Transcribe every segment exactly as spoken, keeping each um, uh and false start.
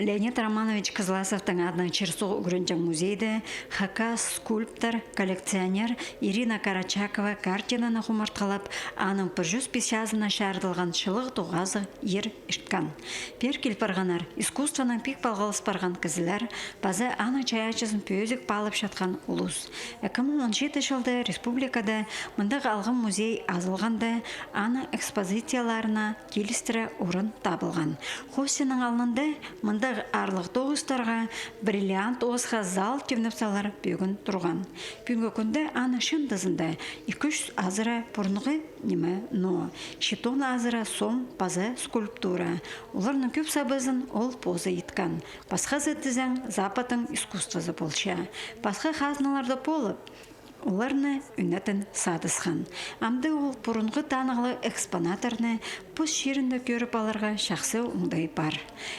Леонид Романович Кызласовтың адынаң чир-суғ ӱгренҷең музейде хакас скульптор, коллекционер Ирина Карачакова-Картинаны хумартхылап, аның пір чӱс пис чазына чарыдылған чылығ тоғазығ иир ирткен. Пеер кил парғаннар искусствонаң пик палғалыс парған кізілер паза аның чайаачызын пӧзік паалап чатхан улус. Ікі муң он читі чылда республикада мындағ алғым музей азылғанда, аның экспозицияларына килістіре орын табылған. Хоостынаң алнында мындағ аарлығ тоғыстарға, бриллиант осха зал тимнеп салар пӧгін турған. Пӱӱнгі кӱнде аның чын тузында ікі чӱс азыра пурунғы ниме, но читон азыра сом паза скульптура. Оларның кӧп сабызын ол позы иткен. Пасхазы тізең, Западтың искусствозы полча. Пасха хазныларда полып, оларны ӱнетін садысхан. Амды ол пурунғы танығлығ экспонаттарны пос чирінде кӧріп аларға чахсы оңдай пар.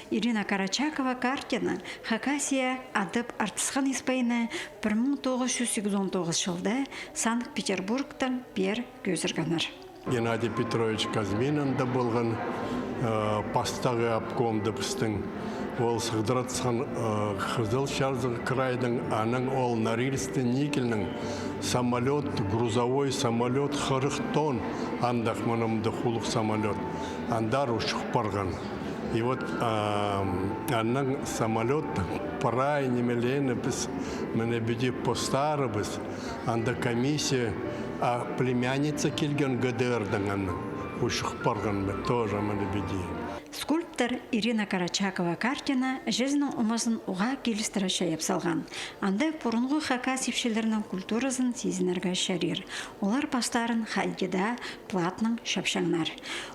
Ирина Карачакова-Картина Хакасия адап артысхан испайны пір муң тоғыс чӱс сигізон тоғыс чылда Санкт-Петербургтаң пеер кӧзіргеннер. Геннадий Петрович Казьмин анда полған, э, пастағы обкомда пістің. Ол сығдыратхан, э, Хызыл чазығ крайдаң, анаң ол Норильскте никельнің самолёт, грузовой самолёт, хырых тонн, андағ мыны мындағ хулуғ самолёт, андар учух парған. И вот, а, анаң самолёттаң прай нимелерні піс, мына піди постарыбыс, анда комиссия, а племянница килген ГДР-даң, анаң учух парған, тоже мына піди. Скульптор Ирина Карачакова-Картина іҷезінің омазын уғаа килістіре чайап салған. Анда пурунғы хакас ипчілерінің культуразын сизінерге чарир. Олар пастарын хальдида, платнаң чапчаңнар.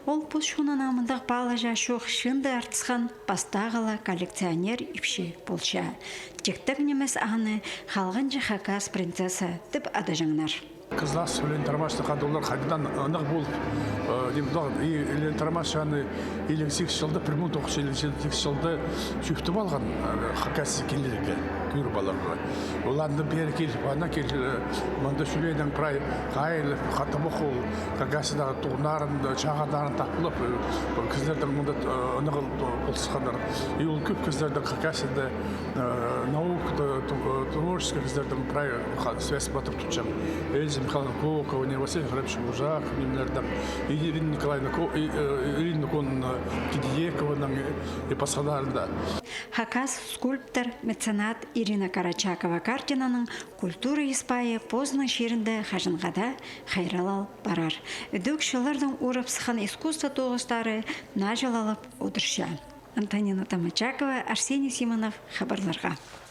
Ол пос чонына мындағ паалаҷаң чох чыынды артысхан пастағы ла коллекционер ипчі полча. Тиктең нимес аны халғанҷы хакас принцесса тіп адаҷаңнар. Кызласов Леонид Романовичтің хада олар хайдаң ынағ полып, э, ниме, и Леонид Романович аны илиг сигіс чылда, пір муң тоғыс чӱс илиг сигіс чылда чӧптеп алған, э, Хакасия килерге, кӧріп аларға. Ол анда пеер киліп, ана кил, э, мында чӱреенең прай хайығ, хатабох ол, Хакасиядағы туғаннарын, чағыннарын тапчалап, э, кізілернің мында, э, ынағ полысханнар. И ол кӧп кізілернің Хакасияда, э, наукада, ту-, э, творческий кізілернің прай ха-, связь пазып тутчаң. Эльза Михайловна Кокова, не, Василий Ефремович Ужаков, нимелернің, и Ирина Николаевна Ко-, и, э, Ирина Николаевна Кидиекованың, и пасхаларында. Хакас скульптор, меценат Ирина Карачакова-Картинаның культура испайы позының чирінде хаҷанға даа хайраллал парар. Ідӧк чыллардаң урап сыххан искусство тоғыстары наҷылалып одырча. Антонина Томачакова, Арсений Симонов, хабарларға.